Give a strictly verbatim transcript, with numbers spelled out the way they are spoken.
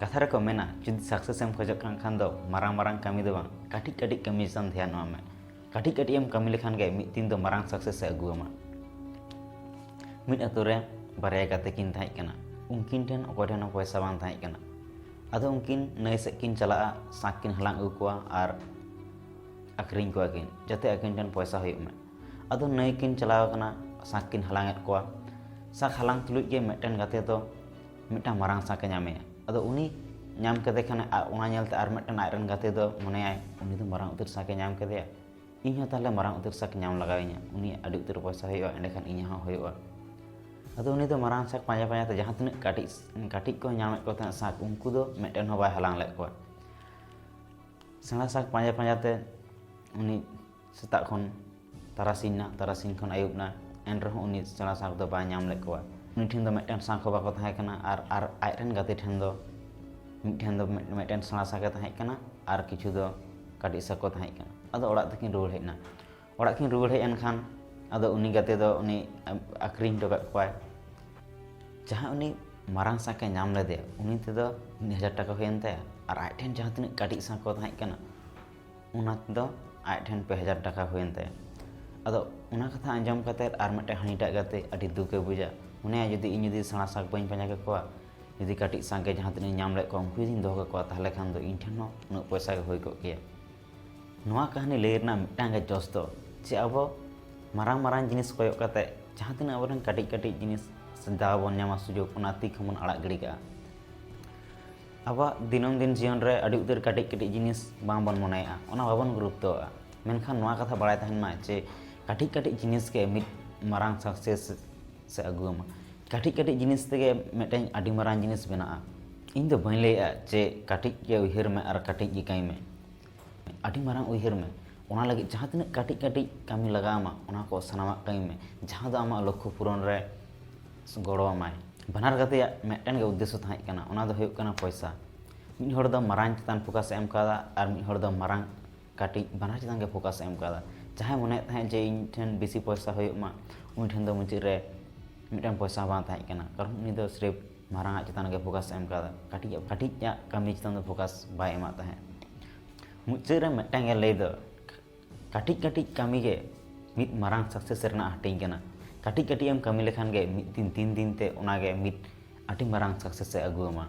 ᱠᱟᱛᱷᱟ ᱨᱮᱠᱚ ᱢᱮᱱᱟ, ᱡᱩᱫᱤ ᱥᱟᱠᱥᱮᱥ ᱮᱢ ᱠᱷᱚᱡᱚᱜ ᱠᱟᱱ ᱠᱷᱟᱱ ᱫᱚ ᱢᱟᱨᱟᱝ ᱢᱟᱨᱟᱝ ᱠᱟᱹᱢᱤ ᱫᱚ ᱵᱟᱝ, ᱠᱟᱹᱴᱤᱡ ᱠᱟᱹᱴᱤᱡ ᱠᱟᱹᱢᱤ ᱪᱮᱛᱟᱱ ᱫᱷᱮᱭᱟᱱᱚᱜ ᱢᱮ᱾ ᱠᱟᱹᱴᱤᱡ ᱠᱟᱹᱴᱤᱡ ᱮᱢ ᱠᱟᱹᱢᱤ ᱞᱮᱠᱷᱟᱱ ᱜᱮ ᱢᱤᱫ ᱫᱤᱱ ᱫᱚ ᱢᱟᱨᱟᱝ ᱥᱟᱠᱥᱮᱥ ᱮ ᱟᱹᱜᱩ ᱟᱢᱟ᱾ ᱢᱤᱫ ᱟᱛᱳ ᱨᱮ ᱵᱟᱨᱭᱟ ᱜᱟᱛᱮ ᱠᱤᱱ ᱛᱟᱦᱮᱸ ᱠᱟᱱᱟ᱾ ᱩᱱᱠᱤᱱ ᱴᱷᱮᱱ ᱚᱠᱚᱭ ᱴᱷᱮᱱ ᱦᱚᱸ ᱯᱚᱭᱥᱟ ᱵᱟᱝ ᱛᱟᱦᱮᱸ ᱠᱟᱱᱟ᱾ ᱟᱫᱚ ᱩᱱᱠᱤᱱ ᱱᱟᱹᱭ ᱥᱮᱫ ᱠᱤᱱ ᱪᱟᱞᱟᱜᱼᱟ, ᱥᱟᱸᱠ ᱠᱤᱱ ᱦᱟᱞᱟᱝ ᱟᱹᱜᱩ ᱠᱚᱣᱟ ᱟᱨ ᱟᱠᱷᱨᱤᱧ ᱠᱚᱣᱟ ᱠᱤᱱ, ᱡᱟᱛᱮ ᱟᱹᱠᱤᱱ ᱴᱷᱮᱱ ᱯᱚᱭᱥᱟ ᱦᱩᱭᱩᱜ ᱢᱟ᱾ ᱟᱫᱚ ᱱᱟᱹᱭ ᱠᱤᱱ ᱪᱟᱞᱟᱣ ᱟᱠᱟᱱᱟ, ᱥᱟᱸᱠ ᱠᱤᱱ ᱦᱟᱞᱟᱝ ᱮᱫ ᱠᱚᱣᱟ᱾ ᱥᱟᱸᱠ ᱦᱟᱞᱟᱝ ᱛᱩᱞᱩᱡ ᱜᱮ ᱢᱤᱫᱴᱮᱱ ᱜᱟᱛᱮ ᱫᱚ ᱢᱤᱫᱴᱟᱝ ᱢᱟᱨᱟᱝ ᱥᱟᱸᱠ ᱮ ᱧᱟᱢᱮᱭᱟ᱾ ᱟᱫᱚ ᱩᱱᱤ ᱧᱟᱢ ᱠᱮᱫᱮ ᱠᱷᱟᱱᱮ, ᱟ-, ᱚᱱᱟ ᱧᱮᱞᱛᱮ ᱟᱨ ᱢᱤᱫᱴᱮᱱ ᱟᱡᱨᱮᱱ ᱜᱟᱛᱮ ᱫᱚ ᱢᱚᱱᱮᱭᱟᱭ, "ᱩᱱᱤ ᱫᱚ ᱢᱟᱨᱟᱝ ᱩᱛᱟᱹᱨ ᱥᱟᱸᱠ ᱮ ᱧᱟᱢ ᱠᱮᱫᱮᱭᱟ, ᱤᱧ ᱦᱚᱸ ᱛᱟᱦᱞᱮ ᱢᱟᱨᱟᱝ ᱩᱛᱟᱹᱨ ᱥᱟᱸᱠ ᱧᱟᱢ ᱞᱟᱜᱟᱣᱤᱧᱟ, ᱩᱱᱤᱭᱟᱜ ᱟᱹᱰᱤ ᱩᱛᱟᱹᱨ ᱯᱚᱭᱥᱟ ᱦᱩᱭᱩᱜᱼᱟ, ᱮᱸᱰᱮᱠᱷᱟᱱ ᱤᱧᱟᱹᱜ ᱦᱚᱸ ᱦᱩᱭᱩᱜᱼᱟ᱾" ᱟᱫᱚ ᱩᱱᱤ ᱫᱚ ᱢᱟᱨᱟᱝ ᱥᱟᱸᱠ ᱯᱟᱸᱡᱟ ᱯᱟᱸᱡᱟ ᱛᱮ ᱡᱟᱦᱟᱸ ᱛᱤᱱᱟᱹᱜ ᱠᱟᱹᱴᱤᱡ, ᱠᱟᱹᱴᱤᱡ ᱠᱚ ᱧᱟᱢᱮᱫ ᱠᱚ ᱛᱟᱦᱮᱸᱫ ᱥᱟᱸᱠ, ᱩᱱᱠᱩ ᱫᱚ ᱢᱤᱫᱴᱮᱱ ᱦᱚᱸ ᱵᱟᱭ ᱦᱟᱞᱟᱝ ᱞᱮᱫ ᱠᱚᱣᱟ᱾ ᱥᱮᱬᱟ ᱥᱟᱸᱠ ᱯᱟᱸᱡᱟ ᱯᱟᱸᱡᱟ ᱛᱮ ᱩᱱᱤ ᱥᱮᱛᱟᱜ ᱠᱷᱚᱱ ᱛᱟᱨᱟᱥᱤᱧ ᱱᱟ, ᱛᱟᱨᱟᱥᱤᱧ ᱠᱷᱚᱱ ᱟᱹᱭᱩᱵ ᱱᱟ, ᱮᱱ ᱨᱮᱦᱚᱸ ᱩᱱᱤ ᱥᱮᱬᱟ ᱥᱟᱸᱠ ᱫᱚ ᱵᱟᱭ ᱧᱟᱢ ᱞᱮᱫ ᱠᱚᱣᱟ᱾ ᱩᱱᱤ ᱴᱷᱮᱱ ᱫᱚ ᱢᱤᱫᱴᱮᱱ ᱥᱟᱸᱠ ᱦᱚᱸ ᱵᱟᱠᱚ ᱛᱟᱦᱮᱸ ᱠᱟᱱᱟ ᱟᱨ, ᱟᱨ ᱟᱡᱨᱮᱱ ᱜᱟᱛᱮ ᱴᱷᱮᱱ ᱫᱚ ᱢᱤᱫᱴᱷᱮᱱ ᱫᱚ ᱢᱤᱫ-, ᱢᱤᱫᱴᱮᱱ ᱥᱮᱬᱟ ᱥᱟᱸᱠ ᱮ ᱛᱟᱦᱮᱸ ᱠᱟᱱᱟ ᱟᱨ ᱠᱤᱪᱷᱩ ᱫᱚ ᱠᱟᱹᱴᱤᱡ ᱥᱟᱸᱠ ᱠᱚ ᱛᱟᱦᱮᱸ ᱠᱟᱱᱟ᱾ ᱟᱫᱚ ᱚᱲᱟᱜ ᱛᱮᱠᱤᱱ ᱨᱩᱣᱟᱹᱲ ᱦᱮᱡ ᱮᱱᱟ᱾ ᱚᱲᱟᱜ ᱠᱤᱱ ᱨᱩᱣᱟᱹᱲ ᱦᱮᱡ ᱮᱱ ᱠᱷᱟᱱ ᱟᱫᱚ ᱩᱱᱤ ᱜᱟᱛᱮ ᱫᱚ ᱩᱱᱤ ᱟᱠᱷᱨᱤᱧ ᱦᱚᱴᱚ ᱠᱟᱫ ᱠᱚᱣᱟᱭ᱾ ᱡᱟᱦᱟᱸ ᱩᱱᱤ ᱢᱟᱨᱟᱝ ᱥᱟᱸᱠ ᱮ ᱧᱟᱢ ᱞᱮᱫᱮᱭᱟ, ᱩᱱᱤ ᱛᱮᱫᱚ ᱢᱤᱫ ᱦᱟᱡᱟᱨ ᱴᱟᱠᱟ ᱦᱩᱭᱮᱱ ᱛᱟᱭᱟ ᱟᱨ ᱟᱡ ᱴᱷᱮᱱ ᱡᱟᱦᱟᱸ ᱛᱤᱱᱟᱹᱜ ᱠᱟᱹᱴᱤᱡ ᱥᱟᱸᱠ ᱠᱚ ᱛᱟᱦᱮᱸ ᱠᱟᱱᱟ, ᱚᱱᱟ ᱛᱮᱫᱚ ᱟᱡ ᱴᱷᱮᱱ ᱯᱮ ᱦᱟᱡᱟᱨ ᱴᱟᱠᱟ ᱦᱩᱭᱮᱱ ᱛᱟᱭᱟ᱾ ᱟᱫᱚ ᱚᱱᱟ ᱠᱟᱛᱷᱟ ᱟᱸᱡᱚᱢ ᱠᱟᱛᱮᱫ ᱟᱨ ᱢᱤᱫᱴᱮᱱ ᱦᱟᱹᱱᱤᱴᱟᱜ ᱜᱟᱛᱮ ᱟᱹᱰᱤ ᱫᱩᱠ ᱮ ᱵᱩᱡᱟ᱾ ᱢᱚᱱᱮᱭᱟ, "ᱡᱩᱫᱤ ᱤᱧ ᱡᱩᱫᱤ ᱥᱮᱬᱟ ᱥᱟᱸᱠ ᱵᱟᱹᱧ ᱯᱟᱸᱡᱟ ᱠᱮᱠᱚᱣᱟ, ᱡᱩᱫᱤ ᱠᱟᱹᱴᱤᱡ ᱥᱟᱸᱠ ᱜᱮ ᱡᱟᱦᱟᱸ ᱛᱤᱱᱟᱹᱜ ᱤᱧ ᱧᱟᱢ ᱞᱮᱫ ᱠᱚᱣᱟ, ᱩᱱᱠᱩ ᱡᱩᱫᱤᱧ ᱫᱚᱦᱚ ᱠᱟᱠᱚᱣᱟ, ᱛᱟᱦᱚᱞᱮ ᱠᱷᱟᱱ ᱫᱚ ᱤᱧ ᱴᱷᱮᱱ ᱦᱚᱸ ᱩᱱᱟᱹᱜ ᱯᱚᱭᱥᱟ ᱜᱮ ᱦᱩᱭ ᱠᱚᱜ ᱠᱮᱭᱟ᱾" ᱱᱚᱣᱟ ᱠᱟᱹᱦᱱᱤ ᱞᱟᱹᱭ ᱨᱮᱱᱟᱜ ᱢᱤᱫᱴᱟᱝ ᱜᱮ ᱡᱚᱥ ᱫᱚ, ᱡᱮ ᱟᱵᱚ ᱢᱟᱨᱟᱝ ᱢᱟᱨᱟᱝ ᱡᱤᱱᱤᱥ ᱠᱚᱭᱚᱜ ᱠᱟᱛᱮ ᱡᱟᱦᱟᱸ ᱛᱤᱱᱟᱹᱜ ᱟᱵᱚᱨᱮᱱ ᱠᱟᱹᱴᱤᱡ ᱠᱟᱹᱴᱤᱡ ᱡᱤᱱᱤᱥ ᱥᱮ ᱫᱟᱣ ᱵᱚᱱ ᱧᱟᱢᱟ, ᱥᱩᱡᱳᱜᱽ, ᱚᱱᱟ ᱛᱤ ᱠᱷᱚᱱ ᱵᱚᱱ ᱟᱲᱟᱜ ᱜᱤᱰᱤ ᱠᱟᱜᱼᱟ᱾ ᱟᱵᱚᱣᱟᱜ ᱫᱤᱱᱟᱹᱢ ᱫᱤᱱ ᱡᱤᱭᱚᱱ ᱨᱮ ᱟᱹᱰᱤ ᱩᱛᱟᱹᱨ ᱠᱟᱹᱴᱤᱡ ᱠᱟᱹᱴᱤᱡ ᱡᱤᱱᱤᱥ ᱵᱟᱝ ᱵᱚᱱ ᱢᱚᱱᱮᱭᱟᱜᱼᱟ, ᱚᱱᱟ ᱵᱟᱵᱚᱱ ᱜᱩᱨᱩᱛᱛᱚᱣᱟᱜᱼᱟ᱾ ᱢᱮᱱᱠᱷᱟᱱ ᱱᱚᱣᱟ ᱠᱟᱛᱷᱟ ᱵᱟᱲᱟᱭ ᱛᱟᱦᱮᱱ ᱢᱟ ᱡᱮ ᱠᱟᱹᱴᱤᱡ ᱠᱟᱹᱴᱤᱡ ᱡᱤᱱᱤᱥ ᱜᱮ ᱢᱤᱫ ᱢᱟᱨᱟᱝ ᱥᱟᱠᱥᱮᱥ ᱥᱮ ᱟᱹᱜᱩ ᱟᱢᱟ᱾ ᱠᱟᱹᱴᱤᱡ ᱠᱟᱹᱴᱤᱡ ᱡᱤᱱᱤᱥ ᱛᱮᱜᱮ ᱢᱤᱫᱴᱮᱱ ᱟᱹᱰᱤ ᱢᱟᱨᱟᱝ ᱡᱤᱱᱤᱥ ᱵᱮᱱᱟᱜᱼᱟ᱾ ᱤᱧ ᱫᱚ ᱵᱟᱹᱧ ᱞᱟᱹᱭᱮᱫᱼᱟ ᱡᱮ ᱠᱟᱹᱴᱤᱡ ᱜᱮ ᱩᱭᱦᱟᱹᱨ ᱢᱮ ᱟᱨ ᱠᱟᱹᱴᱤᱡ ᱜᱮ ᱠᱟᱹᱢᱤ ᱢᱮ᱾ ᱟᱹᱰᱤ ᱢᱟᱨᱟᱝ ᱩᱭᱦᱟᱹᱨ ᱢᱮ᱾ ᱚᱱᱟ ᱞᱟᱹᱜᱤᱫ ᱡᱟᱦᱟᱸ ᱛᱤᱱᱟᱹᱜ ᱠᱟᱹᱴᱤᱡ ᱠᱟᱹᱴᱤᱡ ᱠᱟᱹᱢᱤ ᱞᱟᱜᱟᱣ ᱟᱢᱟ, ᱚᱱᱟ ᱠᱚ ᱥᱟᱱᱟᱢᱟᱜ ᱠᱟᱹᱢᱤ ᱢᱮ, ᱡᱟᱦᱟᱸ ᱫᱚ ᱟᱢᱟᱜ ᱞᱚᱠᱠᱷᱚ ᱯᱩᱨᱚᱱ ᱨᱮ ᱜᱚᱲᱚ ᱟᱢᱟᱭ᱾ ᱵᱟᱱᱟᱨ ᱜᱟᱛᱮᱭᱟᱜ ᱢᱤᱫᱴᱮᱱ ᱜᱮ ᱩᱫᱽᱫᱮᱥᱥᱚ ᱛᱟᱦᱮᱸ ᱠᱟᱱᱟ, ᱚᱱᱟ ᱫᱚ ᱦᱩᱭᱩᱜ ᱠᱟᱱᱟ ᱯᱚᱭᱥᱟ᱾ ᱢᱤᱫ ᱦᱚᱲ ᱫᱚ ᱢᱟᱨᱟᱝ ᱪᱮᱛᱟᱱ ᱯᱷᱳᱠᱟᱥ ᱮ ᱮᱢ ᱠᱟᱫᱟ ᱟᱨ ᱢᱤᱫ ᱦᱚᱲ ᱫᱚ ᱢᱟᱨᱟᱝ ᱠᱟᱹᱴᱤᱡ, ᱵᱟᱱᱟᱨ ᱪᱮᱛᱟᱱ ᱜᱮ ᱯᱷᱳᱠᱟᱥ ᱮ ᱮᱢ ᱠᱟᱫᱟ᱾ ᱡᱟᱦᱟᱸᱭ ᱢᱚᱱᱮᱭᱮᱫ ᱛᱟᱦᱮᱸᱫ ᱡᱮ ᱤᱧ ᱴᱷᱮᱱ ᱵᱮᱥᱤ ᱯᱚᱭᱥᱟ ᱦᱩᱭᱩᱜ ᱢᱟ, ᱩᱱᱤ ᱴᱷᱮᱱ ᱫᱚ ᱢᱩᱪᱟᱹᱫ ᱨᱮ ᱢᱤᱫᱴᱟᱝ ᱯᱚᱭᱥᱟ ᱦᱚᱸ ᱵᱟᱝ ᱛᱟᱦᱮᱸ ᱠᱟᱱᱟ, ᱠᱟᱨᱚᱱ ᱩᱱᱤ ᱫᱚ ᱥᱨᱮᱯ ᱢᱟᱨᱟᱝ ᱟᱜ ᱪᱮᱛᱟᱱ ᱜᱮ ᱯᱷᱳᱠᱟᱥ ᱮ ᱮᱢ ᱠᱟᱫᱟ, ᱠᱟᱹᱴᱤᱡ ᱠᱟᱹᱴᱤᱡ ᱟᱜ ᱠᱟᱹᱢᱤ ᱪᱮᱛᱟᱱ ᱫᱚ ᱯᱷᱳᱠᱟᱥ ᱵᱟᱭ ᱮᱢᱟᱜ ᱛᱟᱦᱮᱸᱫ᱾ ᱢᱩᱪᱟᱹᱫ ᱨᱮ ᱢᱤᱫᱴᱟᱝ ᱮ ᱞᱟᱹᱭ ᱫᱚ, ᱠᱟᱹᱴᱤᱡ ᱠᱟᱹᱴᱤᱡ ᱠᱟᱹᱢᱤ ᱜᱮ ᱢᱤᱫ ᱢᱟᱨᱟᱝ ᱥᱟᱠᱥᱮᱥ ᱨᱮᱱᱟᱜ ᱦᱟᱹᱴᱤᱧ ᱠᱟᱱᱟ᱾ ᱠᱟᱹᱴᱤᱡ ᱠᱟᱹᱴᱤᱡ ᱮᱢ ᱠᱟᱹᱢᱤ ᱞᱮᱠᱷᱟᱱ ᱜᱮ ᱢᱤᱫ ᱫᱤᱱ ᱫᱤᱱ ᱫᱤᱱ ᱛᱮ ᱚᱱᱟ ᱜᱮ ᱢᱤᱫ ᱟᱹᱰᱤ ᱢᱟᱨᱟᱝ ᱥᱟᱠᱥᱮᱥ ᱮ ᱟᱹᱜᱩ ᱟᱢᱟ᱾